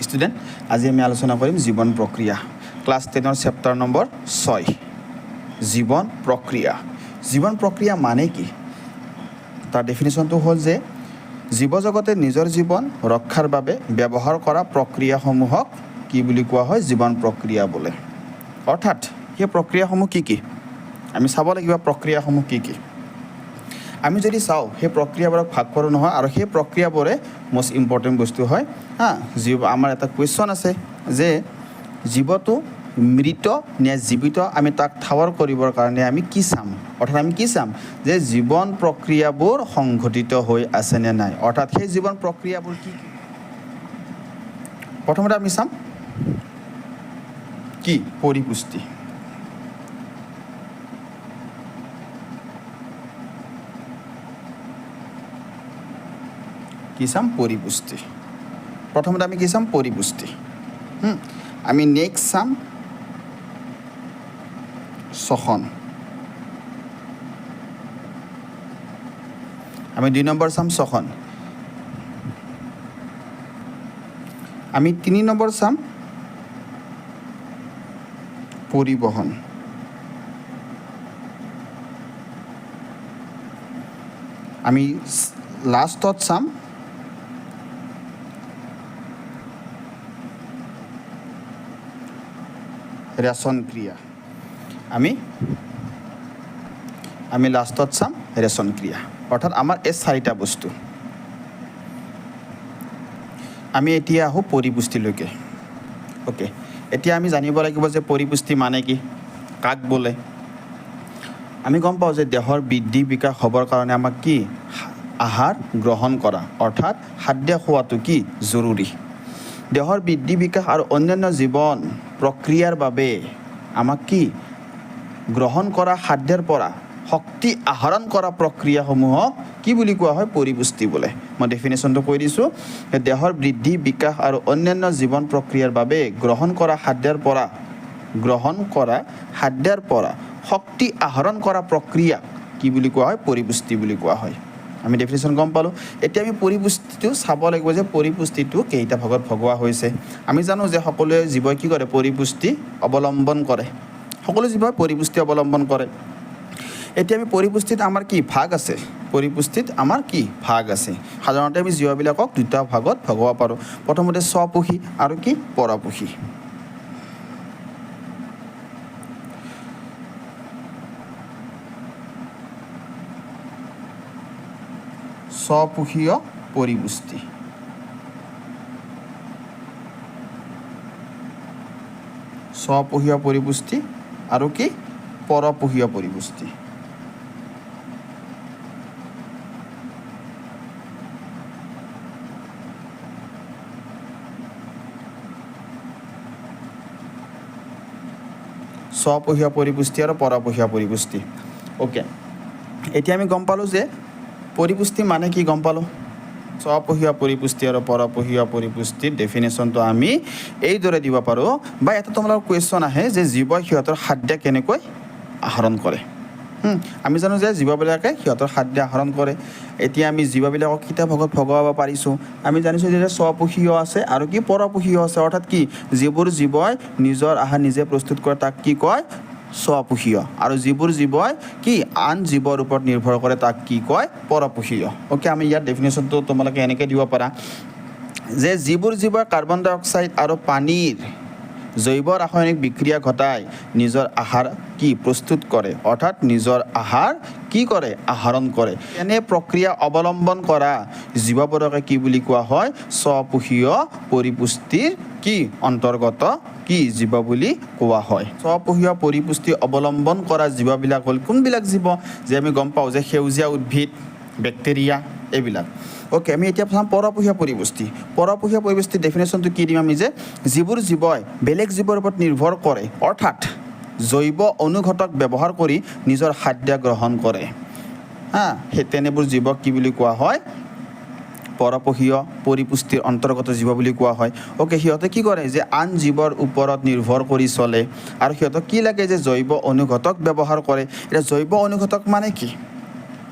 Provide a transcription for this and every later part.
Student, আজি আমি আলোচনা কৰিম জীৱন প্ৰক্ৰিয়া, ক্লাছ 10ৰ চেপ্টাৰ নম্বৰ 6, জীৱন প্ৰক্ৰিয়া। জীৱন প্ৰক্ৰিয়া মানে কি? তাৰ ডেফিনেশ্যনটো হ'ল যে জীৱজগতে নিজৰ জীৱন ৰক্ষাৰ বাবে ব্যৱহাৰ কৰা প্ৰক্ৰিয়াসমূহক কি বুলি কোৱা হয়? জীৱন প্ৰক্ৰিয়া বোলে। অৰ্থাৎ সেই প্ৰক্ৰিয়াসমূহ কি কি, আমি চাব লাগিব। প্ৰক্ৰিয়াসমূহ কি কি আমি যদি চাওঁ, সেই প্ৰক্ৰিয়াবোৰক ভাগ কৰোঁ নহয়, আৰু সেই প্ৰক্ৰিয়াবোৰে মষ্ট ইম্পৰ্টেণ্ট বস্তু হয়। হা, জীৱ আমাৰ এটা কুৱেশ্যন আছে যে জীৱটো মৃত নে জীৱিত, আমি তাক ঠাৱৰ কৰিবৰ কাৰণে আমি কি চাম? অৰ্থাৎ আমি কি চাম যে জীৱন প্ৰক্ৰিয়াবোৰ সংঘটিত হৈ আছে নে নাই। অৰ্থাৎ সেই জীৱন প্ৰক্ৰিয়াবোৰ কি কি? প্ৰথমতে আমি চাম কি? পৰিপুষ্টি। কি চাম? পৰিপুষ্টি। প্ৰথমতে আমি কি চাম? পৰিপুষ্টি। আমি নেক্সট চাম শ্বসন। আমি 2 নম্বৰ চাম শ্বসন। আমি 3 নম্বৰ চাম পৰিবহণ। আমি লাষ্টত চাম ৰেচন ক্ৰিয়া। আমি আমি লাষ্টত চাম ৰেচন ক্ৰিয়া। অৰ্থাৎ আমাৰ এই চাৰিটা বস্তু। আমি এতিয়া আহোঁ পৰিপুষ্টিলৈকে। অ'কে, এতিয়া আমি জানিব লাগিব যে পৰিপুষ্টি মানে কি, কাক বোলে। আমি গম পাওঁ যে দেহৰ বৃদ্ধি বিকাশ হ'বৰ কাৰণে আমাক কি আহাৰ গ্ৰহণ কৰা, অৰ্থাৎ খাদ্য খোৱাটো কি জৰুৰী। দেহৰ বৃদ্ধি বিকাশ আৰু অন্যান্য জীৱন প্ৰক্ৰিয়াৰ বাবে আমাক কি গ্ৰহণ কৰা খাদ্যৰ পৰা শক্তি আহৰণ কৰা প্ৰক্ৰিয়াসমূহক কি বুলি কোৱা হয়? পৰিপুষ্টি বোলে। মই ডেফিনেশ্যনটো কৈ দিছোঁ যে দেহৰ বৃদ্ধি বিকাশ আৰু অন্যান্য জীৱন প্ৰক্ৰিয়াৰ বাবে গ্ৰহণ কৰা খাদ্যৰ পৰা শক্তি আহৰণ কৰা প্ৰক্ৰিয়াক কি বুলি কোৱা হয়? পৰিপুষ্টি বুলি কোৱা হয়। আমি ডেফিনেশ্যন গম পালোঁ। এতিয়া আমি পৰিপুষ্টিটো চাব লাগিব যে পৰিপুষ্টিটো কেইটা ভাগত ভগোৱা হৈছে। আমি জানো যে সকলোৱে জীৱই কি কৰে? পৰিপুষ্টি অৱলম্বন কৰে। সকলো জীৱই পৰিপুষ্টি অৱলম্বন কৰে। এতিয়া আমি পৰিপুষ্টিত আমাৰ কি ভাগ আছে? পৰিপুষ্টিত আমাৰ কি ভাগ আছে? সাধাৰণতে আমি জীৱবিলাকক দুটা ভাগত ভগাব পাৰোঁ। প্ৰথমতে স্বপোষী আৰু কি? পৰপোষী। স্বপোষীয় পৰিপুষ্টি, স্বপোষীয় পৰিপুষ্টি আৰু কি? পৰপোষীয় পৰিপুষ্টি। স্বপোষীয় পৰিপুষ্টি আৰু পৰপোষীয় পৰিপুষ্টি। অ'কে, এতিয়া আমি গম পালোঁ যে পৰিপুষ্টি মানে কি গম পালোঁ। স্বপোষীয় পৰিপুষ্টি আৰু পৰপোষীয় পৰিপুষ্টিৰ ডেফিনেশ্যনটো আমি এইদৰে দিব পাৰোঁ। বা এটা তোমালোকৰ কুৱেশ্যন আহে যে জীৱই সিহঁতৰ খাদ্য কেনেকৈ আহৰণ কৰে। আমি জানো যে জীৱবিলাকে সিহঁতৰ খাদ্য আহৰণ কৰে। এতিয়া আমি জীৱবিলাকক কেইটা ভাগত ভগাব পাৰিছোঁ? আমি জানিছোঁ যে স্বপোষীয় আছে আৰু কি? পৰপোষীয় আছে। অৰ্থাৎ কি? যিবোৰ জীৱই নিজৰ আহাৰ নিজে প্ৰস্তুত কৰে, তাক কি কয়? স্বপোষীয়। আৰু যিবোৰ জীৱই কি আন জীৱৰ ওপৰত নিৰ্ভৰ কৰে, তাক কি কয়? পৰপোষীয়। অ'কে, আমি ইয়াৰ ডেফিনেশ্যনটো তোমালোকে এনেকৈ দিব পাৰা যে যিবোৰ জীৱই কাৰ্বন ডাই অক্সাইড আৰু পানীৰ জৈৱ ৰাসায়নিক বিক্ৰিয়া ঘটাই নিজৰ আহাৰ কি প্ৰস্তুত কৰে, অৰ্থাৎ নিজৰ আহাৰ কি কৰে? আহৰণ কৰে, এনে প্ৰক্ৰিয়া অৱলম্বন কৰা জীৱবোৰকে কি বুলি কোৱা হয়? স্বপোষীয় পৰিপুষ্টিৰ কি অন্তৰ্গত কি জীৱ বুলি কোৱা হয়। স্বপোষীয় পৰিপুষ্টি অৱলম্বন কৰা জীৱবিলাক হ'ল কোনবিলাক জীৱ? যে আমি গম পাওঁ যে সেউজীয়া উদ্ভিদ, বেক্টেৰিয়া, এইবিলাক। অ'কে, আমি এতিয়া চাম পৰপোষীয় পৰিপুষ্টি। পৰপোষীয় পৰিপুষ্টিৰ ডেফিনেশ্যনটো কি দিম আমি? যে যিবোৰ জীৱই বেলেগ জীৱৰ ওপৰত নিৰ্ভৰ কৰে, অৰ্থাৎ জৈৱ অনুঘটক ব্যৱহাৰ কৰি নিজৰ খাদ্য গ্ৰহণ কৰে, হা, সেই তেনেবোৰ জীৱক কি বুলি কোৱা হয়? পৰপোষীয় পৰিপুষ্টিৰ অন্তৰ্গত জীৱ বুলি কোৱা হয়। অ'কে, সিহঁতে কি কৰে যে আন জীৱৰ ওপৰত নিৰ্ভৰ কৰি চলে আৰু সিহঁতক কি লাগে যে জৈৱ অনুঘটক ব্যৱহাৰ কৰে। এতিয়া জৈৱ অনুঘটক মানে কি?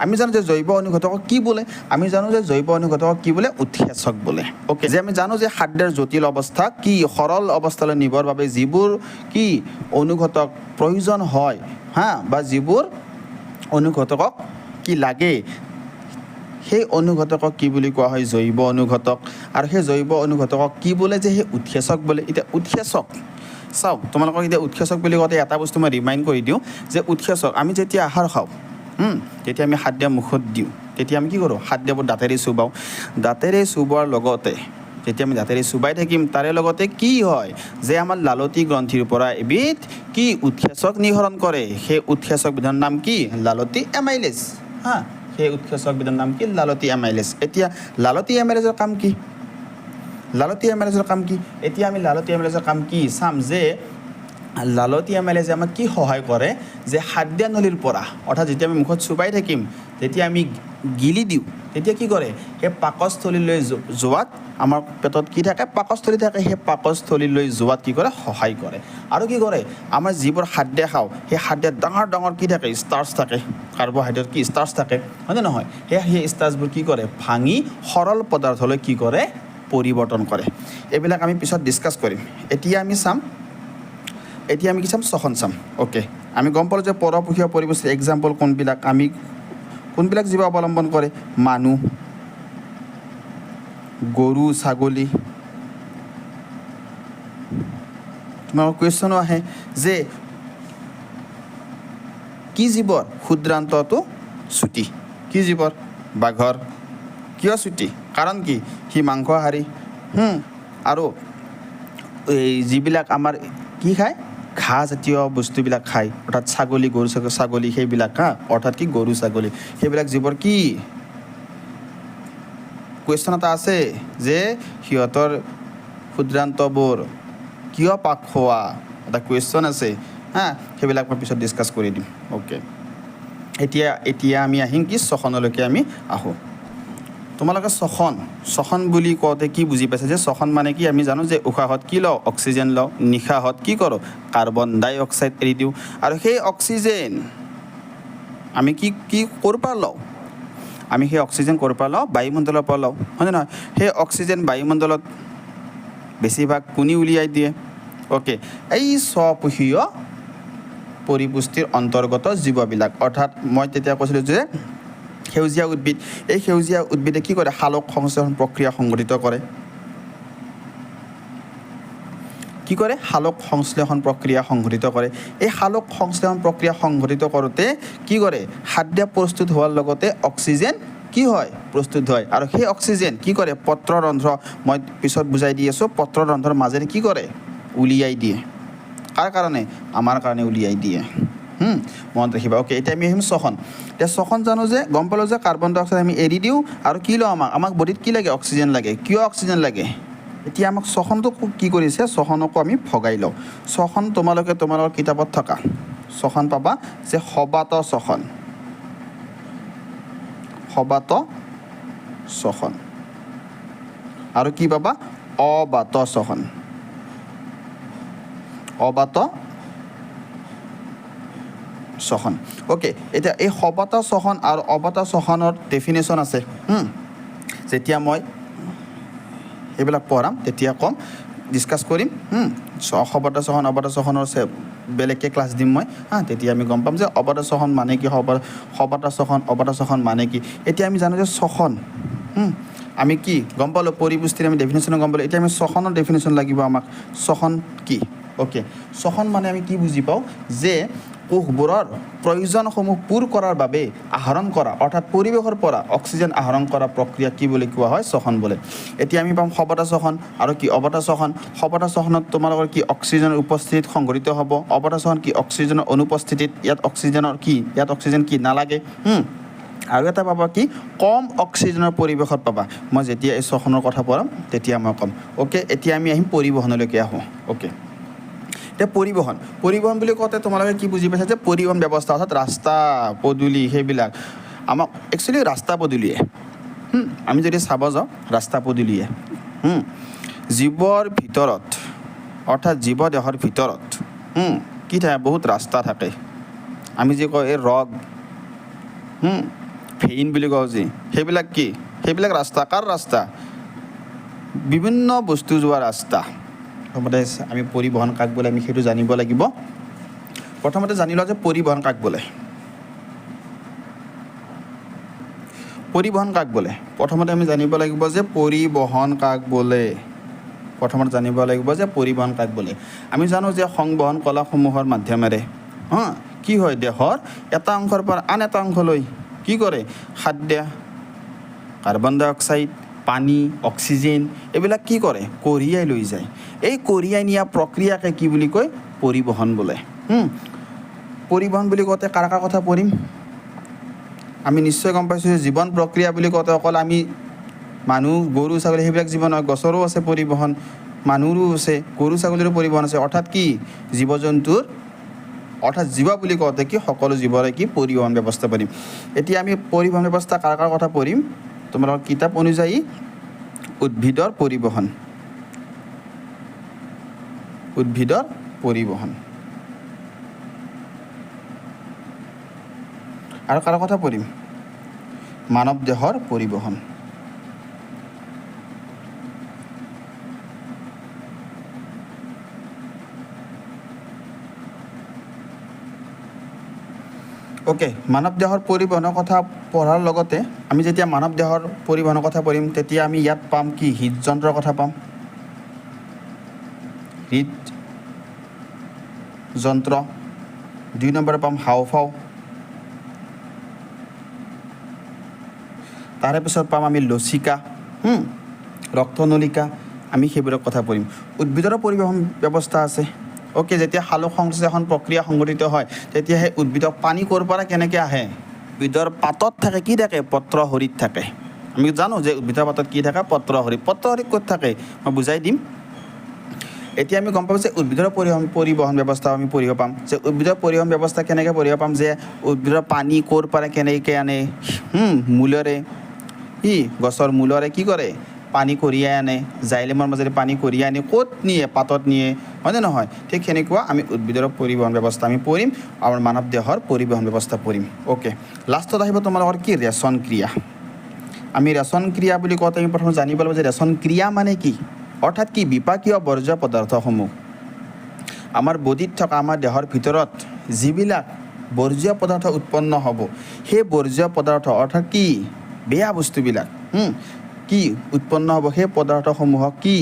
আমি জানো যে জৈৱ অনুঘটকক কি বোলে? আমি জানো যে জৈৱ অনুঘটকক কি বোলে? উৎসেচক বোলে। অ'কে, যে আমি জানো যে খাদ্যৰ জটিল অৱস্থা কি সৰল অৱস্থালৈ নিবৰ বাবে যিবোৰ কি অনুঘটক প্ৰয়োজন হয়, হা, বা যিবোৰ অনুঘটকক কি লাগে, সেই অনুঘটকক কি বুলি কোৱা হয়? জৈৱ অনুঘটক। আৰু সেই জৈৱ অনুঘটকক কি বোলে? যে সেই উৎসেচক বোলে। এতিয়া উৎসেচক চাওক, তোমালোকক এতিয়া উৎসেচক বুলি কওঁতে এটা বস্তু মই ৰিমাইণ্ড কৰি দিওঁ যে উৎসেচক আমি যেতিয়া আহাৰ খাওঁ, তেতিয়া আমি খাদ্য মুখত দিওঁ, তেতিয়া আমি কি কৰোঁ? খাদ্যবোৰ দাঁতেৰে চোবাওঁ। দাঁতেৰে চোবোৱাৰ লগতে যেতিয়া আমি দাঁতেৰে চোবাই থাকিম, তাৰে লগতে কি হয় যে আমাৰ লালতি গ্ৰন্থিৰ পৰা এবিধ কি উৎসেচক নিঃসৰণ কৰে। সেই উৎসেচকবিধৰ নাম কি? লালতি এমাইলেজ। হা, সেই উৎসেচকবিধৰ নাম কি? লালতি এমাইলেজ। এতিয়া লালতি এমাইলেজৰ কাম কি? লালতি এমাইলেজৰ কাম কি? এতিয়া আমি লালতি এমাইলেজৰ কাম কি চাম যে লালতি এমাইলেজে আমাক কি সহায় কৰে যে খাদ্যনলীৰ পৰা, অৰ্থাৎ যেতিয়া আমি মুখত চোবাই থাকিম, যেতিয়া আমি গিলি দিওঁ, তেতিয়া কি কৰে? সেই পাকস্থলীলৈ যোৱাত, আমাৰ পেটত কি থাকে? পাকস্থলী থাকে। সেই পাকস্থলীলৈ যোৱাত কি কৰে? সহায় কৰে। আৰু কি কৰে? আমাৰ যিবোৰ খাদ্য খাওঁ, সেই খাদ্যত ডাঙৰ ডাঙৰ কি থাকে? ষ্টাৰ্চ থাকে। কাৰ্বহাইড্ৰেট কি ষ্টাৰ্চ থাকে, হয়নে নহয়? সেই ষ্টাৰ্চবোৰ কি কৰে? ভাঙি সৰল পদাৰ্থলৈ কি কৰে? পৰিৱৰ্তন কৰে। এইবিলাক আমি পিছত ডিছকাছ কৰিম। এতিয়া আমি চাম, এতিয়া আমি কি চাম? শ্বসন চাম। অ'কে, আমি গম পালোঁ যে পৰপোষীয় পৰিপুষ্টিৰ এক্সাম্পল কোনবিলাক, আমি কোনবিলাক জীৱ অৱলম্বন কৰে? মানুহ, গৰু, ছাগলী। তোমালোকৰ কুৱেশ্যনো আহে যে কি জীৱৰ ক্ষুদ্ৰান্তটো চুটি? কি জীৱৰ? বাঘৰ। কিয় চুটি? কাৰণ কি? সি মাংসাহাৰী। আৰু এই যিবিলাক আমাৰ কি খায়, ঘাঁহজাতীয় বস্তুবিলাক খায়, অৰ্থাৎ ছাগলী, গৰু, ছাগলী সেইবিলাক, হা, অৰ্থাৎ কি গৰু, ছাগলী সেইবিলাক জীৱৰ কি কুৱেশ্যন এটা আছে যে সিহঁতৰ ক্ষুদ্ৰান্তবোৰ কিয় পাক খোৱা, এটা কুৱেশ্যন আছে। হা, সেইবিলাক মই পিছত ডিছকাছ কৰি দিম। অ'কে, এতিয়া আমি আহিম কি শ্বসনলৈকে আমি আহোঁ। তোমালোকে শ্বসন বুলি কওঁতে কি বুজি পাইছা? যে শ্বসন মানে কি? আমি জানো যে উশাহত কি লওঁ? অক্সিজেন লওঁ। নিশাহত কি কৰোঁ? কাৰ্বন ডাই অক্সাইড এৰি দিওঁ। আৰু সেই অক্সিজেন আমি কি কি ক'ৰ পৰা লওঁ? আমি সেই অক্সিজেন ক'ৰ পৰা লওঁ? বায়ুমণ্ডলৰ পৰা লওঁ, হয়নে নহয়? সেই অক্সিজেন বায়ুমণ্ডলত বেছিভাগ কোনে উলিয়াই দিয়ে? অ'কে, এই স্বপোষীয় পৰিপুষ্টিৰ অন্তৰ্গত জীৱবিলাক, অৰ্থাৎ মই তেতিয়া কৈছিলোঁ যে সেউজীয়া উদ্ভিদ, এই সেউজীয়া উদ্ভিদে কি কৰে? সালোক সংশ্লেষণ প্ৰক্ৰিয়া সংঘটিত কৰে। কি কৰে? সালোক সংশ্লেষণ প্ৰক্ৰিয়া সংঘটিত কৰে। এই সালোক সংশ্লেষণ প্ৰক্ৰিয়া সংঘটিত কৰোঁতে কি কৰে? খাদ্য প্ৰস্তুত হোৱাৰ লগতে অক্সিজেন কি হয়? প্ৰস্তুত হয়। আৰু সেই অক্সিজেন কি কৰে? পত্ৰৰন্ধ্ৰ, মই পিছত বুজাই দি আছোঁ, পত্ৰৰন্ধ্ৰৰ মাজেৰে কি কৰে? উলিয়াই দিয়ে। কাৰ কাৰণে? আমাৰ কাৰণে উলিয়াই দিয়ে। মনত ৰাখিবা। অ'কে, এতিয়া আমি আহিম শ্বসন। এতিয়া শ্বসন জানো যে গম পালোঁ যে কাৰ্বন ডাই অক্সাইড আমি এৰি দিওঁ আৰু কি লওঁ? আমাক বডিত কি লাগে? অক্সিজেন লাগে। কিয় অক্সিজেন লাগে? এতিয়া আমাক শ্বসনটো কি কৰিছে? শ্বসনকো আমি ভগাই লওঁ। শ্বসন তোমালোকে তোমালোকৰ কিতাপত থকা শ্বসন পাবা যে সবাত শ্বসন, সবাত শ্বসন, আৰু কি পাবা? অবাত শ্বসন, অবাত শ্বসন। অ'কে, এতিয়া এই সবাত শ্বসন আৰু অবাত শ্বসনৰ ডেফিনেশ্যন আছে। যেতিয়া মই এইবিলাক পঢ়াম তেতিয়া ক'ম, ডিছকাছ কৰিম। সবাত শ্বসন, অবাত শ্বসনৰ বেলেগকৈ ক্লাছ দিম মই। হা, তেতিয়া আমি গম পাম যে অবাত শ্বসন মানে কি, সবাত শ্বসন, অবাত শ্বসন মানে কি। এতিয়া আমি জানো যে শ্বসন, আমি কি গম পালোঁ? পৰিপুষ্টিৰ আমি ডেফিনেশ্যন গম পালোঁ। এতিয়া আমি শ্বসনৰ ডেফিনেশ্যন লাগিব আমাক। শ্বসন কি? অ'কে, শ্বসন মানে আমি কি বুজি পাওঁ যে কোষবোৰৰ প্ৰয়োজনসমূহ পূৰ কৰাৰ বাবে আহৰণ কৰা, অৰ্থাৎ পৰিৱেশৰ পৰা অক্সিজেন আহৰণ কৰা প্ৰক্ৰিয়া কি বুলি কোৱা হয়? শ্বসন বোলে। এতিয়া আমি পাম সবাত শ্বসন আৰু কি অবাত শ্বসন। সবাত শ্বসনত তোমালোকৰ কি অক্সিজেনৰ উপস্থিতিত সংঘটিত হ'ব। অবাত শ্বসন কি? অক্সিজেনৰ অনুপস্থিতিত। ইয়াত অক্সিজেনৰ কি? ইয়াত অক্সিজেন কি নালাগে। আৰু এটা পাবা কি? কম অক্সিজেনৰ পৰিৱেশত পাবা। মই যেতিয়া এই শ্বসনৰ কথা পঢ়াম তেতিয়া মই ক'ম। অ'কে, এতিয়া আমি আহিম পৰিবহণলৈকে আহোঁ। অ'কে, এতিয়া পৰিবহণ, পৰিবহণ বুলি কওঁতে তোমালোকে কি বুজি পাইছা? যে পৰিবহণ ব্যৱস্থা অৰ্থাৎ ৰাস্তা পদূলি, সেইবিলাক আমাক একচুৱেলি ৰাস্তা পদূলিয়ে, আমি যদি চাব যাওঁ ৰাস্তা পদূলিয়ে, জীৱৰ ভিতৰত অৰ্থাৎ জীৱ দেহৰ ভিতৰত কি থাকে? বহুত ৰাস্তা থাকে। আমি যে কওঁ এই ৰগ, ভেইন বুলি কওঁ যি, সেইবিলাক কি? সেইবিলাক ৰাস্তা। কাৰ ৰাস্তা? বিভিন্ন বস্তু যোৱা ৰাস্তা। প্ৰথমতে আমি পৰিবহণ কাক বোলে আমি সেইটো জানিব লাগিব। প্ৰথমতে জানি লোৱা যে পৰিবহণ কাক বোলে। পৰিবহণ কাক বোলে? প্ৰথমতে আমি জানিব লাগিব যে পৰিবহণ কাক বোলে। প্ৰথমতে জানিব লাগিব যে পৰিবহণ কাক বোলে। আমি জানো যে সংবহন কলাসমূহৰ মাধ্যমেৰে কি হয়, দেহৰ এটা অংশৰ পৰা আন এটা অংশলৈ কি কৰে, খাদ্য, কাৰ্বন ডাই অক্সাইড, পানী, অক্সিজেন এইবিলাক কি কৰে, কঢ়িয়াই লৈ যায়। এই কঢ়িয়াই নিয়া প্ৰক্ৰিয়াকে কি বুলি কয়, পৰিবহণ বোলে। পৰিবহণ বুলি কওঁতে কাৰ কাৰ কথা পঢ়িম আমি নিশ্চয় গম পাইছোঁ যে জীৱন প্ৰক্ৰিয়া বুলি কওঁতে অকল আমি মানুহ, গৰু, ছাগলী সেইবিলাক জীৱ নহয়, গছৰো আছে পৰিবহণ, মানুহৰো আছে, গৰু ছাগলীৰো পৰিবহণ আছে। অৰ্থাৎ কি, জীৱ জন্তুৰ, অৰ্থাৎ জীৱ বুলি কওঁতে কি সকলো জীৱৰে কি পৰিবহণ ব্যৱস্থা পঢ়িম। এতিয়া আমি পৰিবহণ ব্যৱস্থা কাৰ কাৰ কথা পঢ়িম? তোমালোকৰ কিতাপ অনুযায়ী উদ্ভিদৰ পৰিবহণ, উদ্ভিদৰ পৰিবহণ। আৰু কাৰ কথা পঢ়িম? মানৱ দেহৰ পৰিবহণ। অ'কে, মানৱ দেহৰ পৰিবহণৰ কথা পঢ়াৰ লগতে আমি যেতিয়া মানৱ দেহৰ পৰিবহণৰ কথা পঢ়িম তেতিয়া আমি ইয়াত পাম কি, হৃদযন্ত্ৰৰ কথা পাম। হৃদযন্ত্ৰ। 2 নম্বৰত পাম হাওঁফাওঁ। তাৰে পিছত পাম আমি লসিকা, ৰক্তনলিকা, আমি সেইবোৰৰ কথা পঢ়িম। উদ্ভিদৰো পৰিবহণ ব্যৱস্থা আছে। অ'কে, যেতিয়া সালোক সংশ্লেষণ প্ৰক্ৰিয়া সংঘটিত হয় তেতিয়া সেই উদ্ভিদক পানী ক'ৰ পৰা কেনেকৈ আহে? উদ্ভিদৰ পাতত থাকে কি থাকে, পত্ৰহৰিত থাকে। আমি জানো যে উদ্ভিদৰ পাতত কি থাকে, পত্ৰহৰিত। পত্ৰহৰিত ক'ত থাকে মই বুজাই দিম। এতিয়া আমি গম পাম যে উদ্ভিদৰ পৰিবহণ ব্যৱস্থা আমি পঢ়িব পাম যে উদ্ভিদৰ পৰিবহণ ব্যৱস্থা কেনেকৈ পঢ়িব পাম, যে উদ্ভিদৰ পানী ক'ৰ পৰা কেনেকৈ আনে, মূলেৰে, কি গছৰ মূলেৰে কি কৰে, পানী কঢ়িয়াই আনে, জাইলেমৰ মাজেৰে পানী কঢ়িয়াই আনি ক'ত নিয়ে, পাতত নিয়ে, হয়নে নহয়? ঠিক সেনেকুৱা আমি উদ্ভিদৰ পৰিবহণ ব্যৱস্থা আমি পঢ়িম, আমাৰ মানৱ দেহৰ পৰিবহণ ব্যৱস্থা পঢ়িম। অ'কে, লাষ্টত আহিব তোমালোকৰ কি, ৰেচন ক্ৰিয়া। আমি ৰেচন ক্ৰিয়া বুলি কওঁতে আমি প্ৰথমে জানিব লাগিব যে ৰেচন ক্ৰিয়া মানে কি, অৰ্থাৎ কি, বিপাকীয় বৰ্জ্য পদাৰ্থসমূহ আমাৰ বডিত থকা, আমাৰ দেহৰ ভিতৰত যিবিলাক বৰ্জ্য পদাৰ্থ উৎপন্ন হ'ব, সেই বৰ্জ্য পদাৰ্থ অৰ্থাৎ কি, বেয়া বস্তুবিলাক কি উৎপন্ন হ'ব, সেই পদাৰ্থসমূহক কি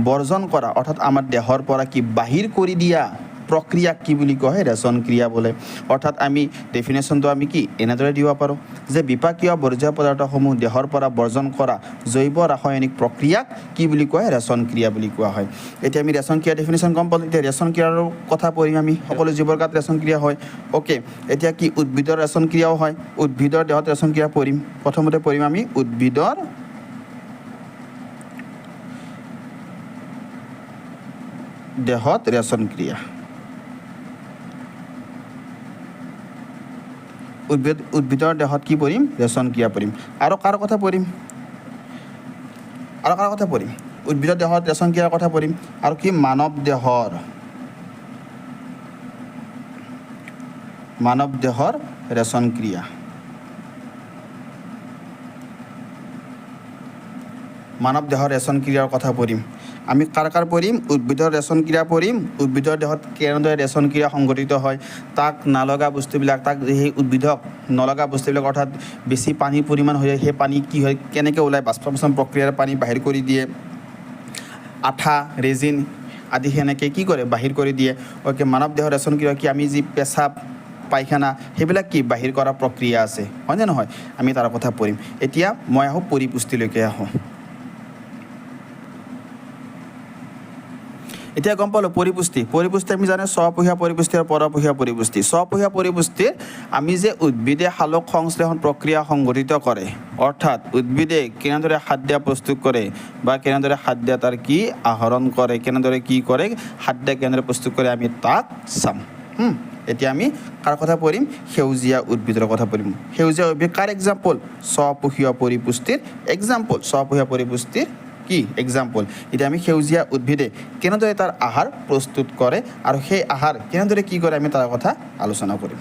বৰ্জন কৰা, অৰ্থাৎ আমাৰ দেহৰ পৰা কি বাহিৰ কৰি দিয়া প্ৰক্ৰিয়াক কি বুলি কোৱা হয়, ৰেচন ক্ৰিয়া বোলে। অৰ্থাৎ আমি ডেফিনেশ্যনটো আমি কি এনেদৰে দিব পাৰোঁ যে বিপাকীয় বৰ্জ্য পদাৰ্থসমূহ দেহৰ পৰা বৰ্জন কৰা জৈৱ ৰাসায়নিক প্ৰক্ৰিয়াক কি বুলি কোৱা হয়, ৰেচন ক্ৰিয়া বুলি কোৱা হয়। এতিয়া আমি ৰেচন ক্ৰিয়া ডেফিনেশ্যন গম পালোঁ। এতিয়া ৰেচন ক্ৰিয়াৰ কথা পঢ়িম আমি। সকলো জীৱৰ গাত ৰেচন ক্ৰিয়া হয়। অ'কে, এতিয়া কি উদ্ভিদৰ ৰেচন ক্ৰিয়াও হয়। উদ্ভিদৰ দেহত ৰেচন ক্ৰিয়া পঢ়িম। প্ৰথমতে পঢ়িম আমি উদ্ভিদৰ দেহত ৰেচন ক্ৰিয়া। উদ্ভিদৰ দেহত কি পঢ়িম, ৰেচন ক্ৰিয়া পঢ়িম। আৰু কাৰ কথা পঢ়িম, আৰু কাৰ কথা পঢ়িম, উদ্ভিদৰ দেহত ৰেচন ক্ৰিয়াৰ কথা পঢ়িম। আৰু কি, মানৱ দেহৰ, মানৱ দেহৰ ৰেচন ক্ৰিয়া। মানৱ দেহৰ ৰেচন ক্ৰিয়াৰ কথা পঢ়িম। আমি কাৰ কাৰ পঢ়িম, উদ্ভিদৰ ৰেচন ক্ৰিয়া পঢ়িম। উদ্ভিদৰ দেহত কেনেদৰে ৰেচন ক্ৰিয়া সংঘটিত হয়, তাক নলগা বস্তুবিলাক, তাক সেই উদ্ভিদক নলগা বস্তুবিলাক, অৰ্থাৎ বেছি পানীৰ পৰিমাণ হৈ যায়, সেই পানী কি হয়, কেনেকৈ ওলায়, বাষ্পমোচন প্ৰক্ৰিয়াৰে পানী বাহিৰ কৰি দিয়ে, আঠা, ৰেজিন আদি সেনেকৈ কি কৰে, বাহিৰ কৰি দিয়ে। অ'কে, মানৱ দেহৰ ৰেচন ক্ৰিয়া কি, আমি যি পেচাব, পায়খানা সেইবিলাক কি বাহিৰ কৰা প্ৰক্ৰিয়া আছে, হয়নে নহয়? আমি তাৰ কথা পঢ়িম। এতিয়া মই আহোঁ পৰিপুষ্টিলৈকে আহোঁ। এতিয়া গম পালোঁ পৰিপুষ্টি। পৰিপুষ্টি আমি জানো স্বপোষীয় পৰিপুষ্টি আৰু পৰপোষীয় পৰিপুষ্টি। স্বপোষীয় পৰিপুষ্টিৰ আমি যে উদ্ভিদে সালোক সংশ্লেষণ প্ৰক্ৰিয়া সংঘটিত কৰে, অৰ্থাৎ উদ্ভিদে কেনেদৰে খাদ্য প্ৰস্তুত কৰে বা কেনেদৰে খাদ্য তাৰ কি আহৰণ কৰে, কেনেদৰে কি কৰে, খাদ্য কেনেদৰে প্ৰস্তুত কৰে আমি তাক চাম। এতিয়া আমি কাৰ কথা পঢ়িম, সেউজীয়া উদ্ভিদৰ কথা পঢ়িম। সেউজীয়া উদ্ভিদ কাৰ এক্সাম্পল, স্বপোষীয় পৰিপুষ্টিৰ এক্সাম্পল। স্বপোষীয় পৰিপুষ্টিৰ কি এক্সাম্পল। এতিয়া আমি সেউজীয়া উদ্ভিদে কেনেদৰে তাৰ আহাৰ প্ৰস্তুত কৰে আৰু সেই আহাৰ কেনেদৰে কি কৰে আমি তাৰ কথা আলোচনা কৰিম।